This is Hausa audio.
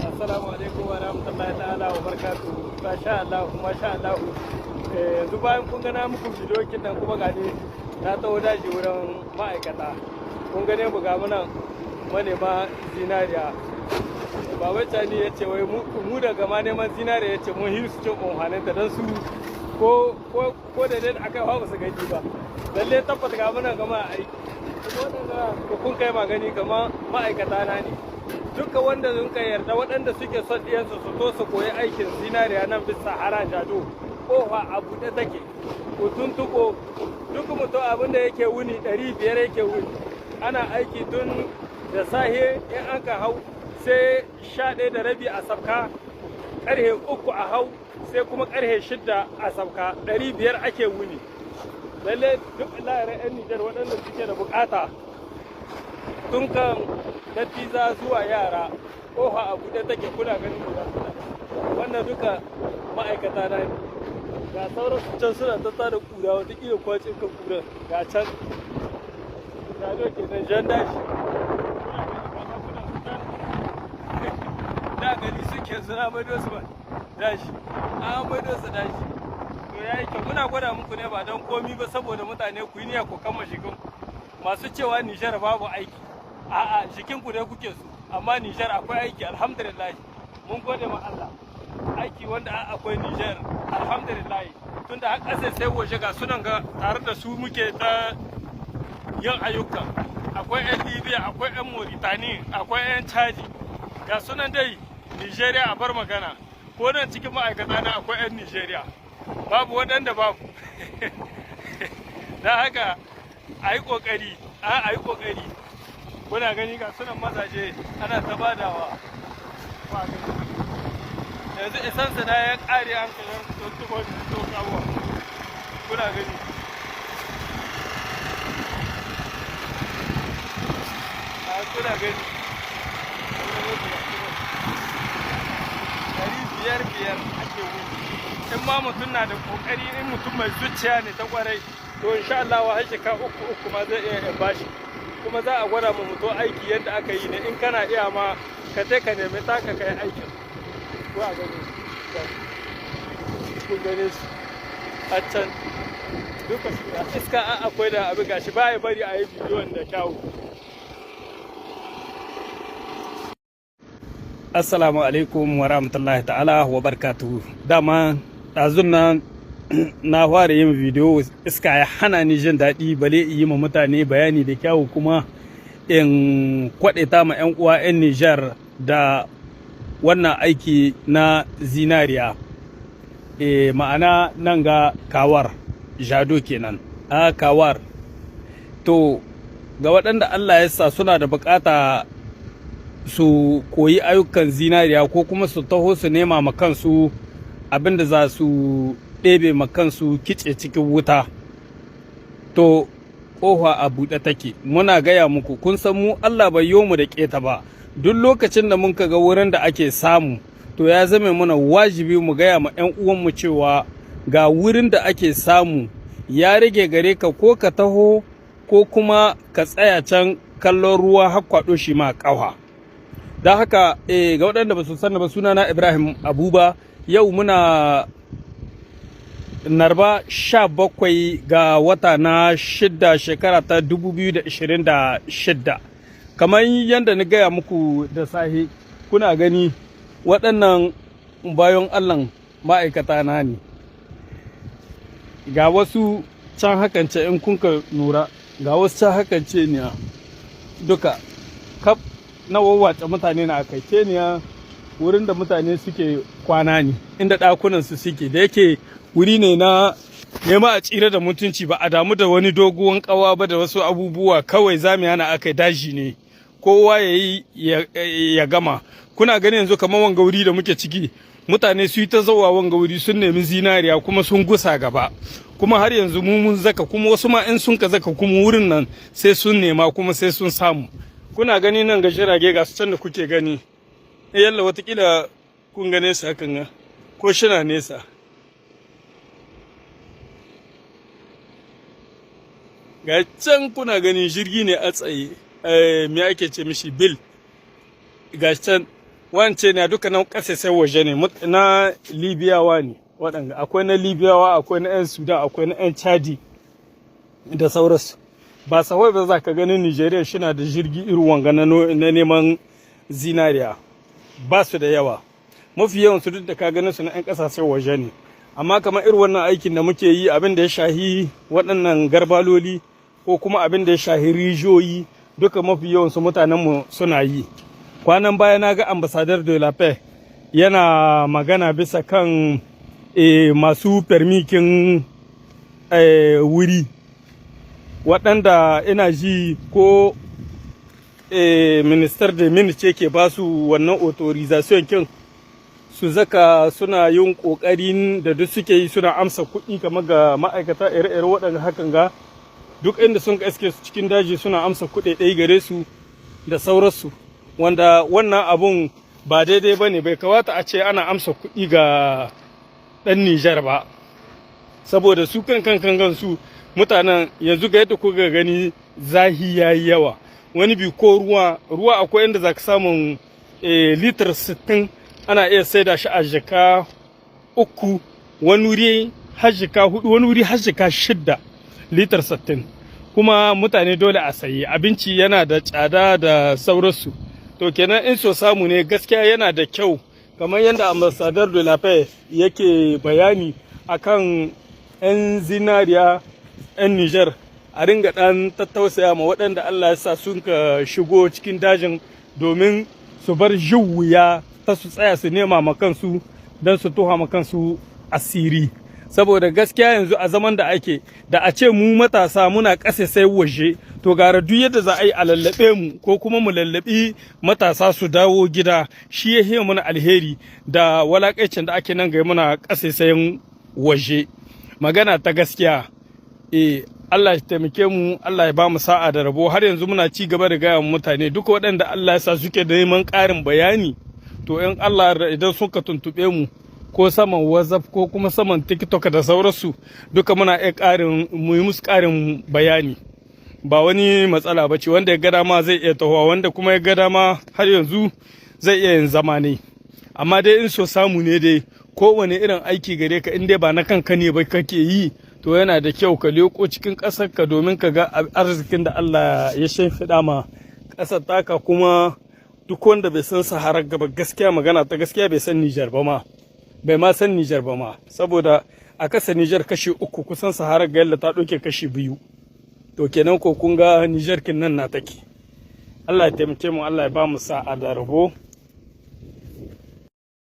Assalamu alaikum wa rahmatullahi ta'ala wa barakatuhu. Masha Allah, masha Allah. Yanzu bayan kun gana muku bidiyo nan, kuma ga ni na taho daji wurin ma'aikata. Kun gane mu, ga munan manema zinariya. Baba Cani ya ce wai mu daga ma neman zinariya, ya ce mun hisu cin unhaninta don su ko da dai aka yi ba su gani ba. Lalle tabbata ga munan gama aiki. Kuma waɗanda kun kai magani kamar ma'aikata na ne. Duka wanda sun ka yarda, waɗanda suke son ɗiyansu su to su koyi aikin zinariya nan bisa Sahara Jado, ƙofa a buɗe take. Ku tuntuɓo duk mutum, abin da yake wuni 500 yake wuni. Ana aiki tun da sahe, in an ka hau sai 11:30 a sabka, ƙarhe 3 a hau, sai kuma ƙarhe 6 a sabka. 500 ake wuni. Lalle duk lahirin 'yan Nijar waɗanda suke da bukata, tun kan dattiza zuwa yara, kofa a buɗe take. Kuna ganin guda wannan duka ma'aikata na ne. Ga sauran su can suna ta tada kura, wataƙila kwacin kan kura. Ga can gado kenan, jan dashi. Kuna gani ga ɗakunan su can da gani suke suna maido su ba dashi, an maido su dashi. To, ya yi kyau. Muna gwada muku ne ba don komi ba, saboda mutane ku yi niyya ku kama shiginku. Masu cewa Nijar babu aiki, a'a, jikinku ne kuke so, amma Nijar akwai aiki, alhamdulillah, mun gode ma Allah. Aiki wanda akwai Nijar, alhamdulillah, tunda har ƙasa sai waje ga sunan ga tare da su muke ta yin ayyuka. Akwai 'yan Libya, akwai 'yan Mauritania, akwai 'yan Chadi, ga sunan dai. Nigeria a bar magana, ko nan cikin ma'aikata na akwai 'yan Nigeria, babu waɗanda babu. Don haka a yi ƙoƙari, a yi ƙoƙari. Kuna gani ga sunan mazaje ana ta badawa. Yanzu isansa na ya ƙare, an kai tuntuɓo to kawo. Kuna gani, a kuna gani, 500 500 ake wuni. In ma mutum na da ƙoƙari, in mutum mai zuciya ne ta ƙwarai, to insha Allah har shekara uku uku ma zai iya in bashi. Kuma za a gwada mu mutum aiki yadda aka yi ne. In kana iya ma, ka je ka nemi taka kai aikin. Ko a gani, kun gane su a can duka. Iska an akwai da abu gashi ba ya bari a yi bidiyon da kyawu. Assalamu alaikum wa rahmatullahi ta'ala wa barkatuhu. Dama ɗazun nan na fara yin bidiyo, iska ya hana ni jin daɗi, bale in yi ma mutane bayani da kyawu, kuma in kwaɗaita ma 'yan uwa 'yan Nijar da wannan aiki na zinariya. Ma'ana nan ga Kawar Jado kenan. A Kawar. To, ga waɗanda Allah ya sa suna da bukata su koyi ayyukan zinariya, ko kuma su taho su nema ma kansu abin da za su ɗebe ma kansu kice cikin wuta, to ƙofa a buɗe take. Muna gaya muku, kun san mu Allah bai yo mu da ƙeta ba. Duk lokacin da mun ga wurin da ake samu, to ya zame mana wajibi mu gaya ma 'yan uwanmu cewa ga wurin da ake samu. Ya rage gare ka, ko ka taho ko kuma ka tsaya can kallon ruwa har kwaɗo shi ma ƙawa. Don haka ga waɗanda ba su sani ba, sunana Ibrahim Abuba. Yau muna Narba 17 ga wata na 6, shekara ta 2026. Kamar yadda na gaya muku da sahe, kuna gani waɗannan bayan Allah ma'aikata na ne. Ga wasu can hakan ce, in kun ka lura, ga wasu can hakan ce ne, duka kaf na wawwace mutane na akai keniya. Wurin da mutane suke kwana ne, inda ɗakunan su suke. Da yake wuri ne na nema a tsira da mutunci, ba a damu da wani doguwan kawa ba da wasu abubuwa. Kawai zamiya na aka daji ne, kowa ya yi ya gama. Kuna gani yanzu kamar wanga wuri da muke ciki, mutane su yi ta zauwa wanga wuri, sun nemi zinariya kuma sun gusa gaba. Kuma har yanzu mu mun zaka, kuma wasu ma in sun ka zaka kuma wurin nan sai sun nema kuma sai sun samu. Kuna gani nan ga jirage, ga su can da kuke gani. Yalla watakila kun gane su hakan ga ko shina nesa. Ga can kuna ganin jirgi ne a tsaye, me ake ce mishi, bil, ga can. Wance ne duka nan ƙasa sai waje ne, na Libiyawa ne waɗanda akwai na Libiyawa, akwai na 'yan Sudan, akwai na 'yan Chadi da sauransu. Ba sawai ba za ka ganin Nigeria shina da jirgi irin wanga na neman zinariya, ba su da yawa. Mafi yawan su duk da ka ganin su na 'yan ƙasashen waje ne. Amma kamar irin wannan aikin da muke yi, abin da ya shahi waɗannan garbaloli ko kuma abin da ya shahi rijiyoyi, duka mafi yawan su mutanenmu suna yi. Kwanan baya na ga Ambassadeur de la Paix yana magana bisa kan masu permis kin wuri, waɗanda ina ji ko ministère de Mines ce ke ba su wannan autorisation kin su zaka suna yin ƙoƙarin da duk suke yi, suna amsa kuɗi kamar ga ma'aikata ire-ire waɗanda hakan ga duk inda sun iske su cikin daji, suna amsa kuɗi ɗaya gare su da sauransu, wanda wannan abun ba daidai ba ne. Bai kamata a ce ana amsa kuɗi ga ɗan Nijar ba, saboda su kan kan kan su mutanen yanzu ga yadda kuka gani zahi ya yi yawa. Wani bi ko ruwa ruwa akwai inda za ka samun litar 60 ana iya saida shi a jaka 3, wani wuri har jaka 4, wani wuri har jaka 6 litar 60. Kuma mutane dole a sayi abinci, yana da tsada da sauransu. To kenan in so samu ne, gaskiya yana da kyau kamar yadda Ambassadeur de la Paix yake bayani akan 'yan zinariya 'yan Niger, a ringa ɗan tattausaya ma waɗanda Allah ya sa sun ka shigo cikin dajin, domin su bar wuya ta su tsaya su nema ma kansu don su tuha ma kansu asiri. Saboda gaskiya yanzu a zaman da ake da a ce mu matasa muna ƙasa sai waje, to gara duk yadda za a yi a lallaɓe mu ko kuma mu lallaɓi matasa su dawo gida, shi ya muna alheri da walakaicin da ake nan ga muna ƙasa sayan waje. Magana ta gaskiya, Allah ya taimake mu, Allah ya ba mu sa'a da rabo. Har yanzu muna ci gaba da gaya mutane, duka waɗanda Allah ya sa suke da neman ƙarin bayani, to in Allah idan suka tuntuɓe mu ko saman WhatsApp ko kuma saman TikTok da sauransu, duka muna iya ƙarin mu yi musu ƙarin bayani. Ba wani matsala ba ce. Wanda ya ga dama zai iya tahowa, wanda kuma ya ga dama har yanzu zai iya yin zama ne. Amma dai in so samu ne dai, kowane irin aiki gare ka, in dai ba na kanka ne ba kake yi, to yana da kyau ka leko cikin ƙasar ka domin ka ga arzikin da Allah ya shimfiɗa ma ƙasar taka. Kuma duk wanda bai san Sahara gaba, gaskiya, magana ta gaskiya, bai san Nijar ba ma, bai ma san Nijar ba ma. Saboda a kasa Nijar kashi uku, kusan Sahara ga ta ɗauke kashi biyu. To kenan ko kun ga Nijar kin nan na take. Allah ya taimake mu, Allah ya ba mu sa'a da rabo.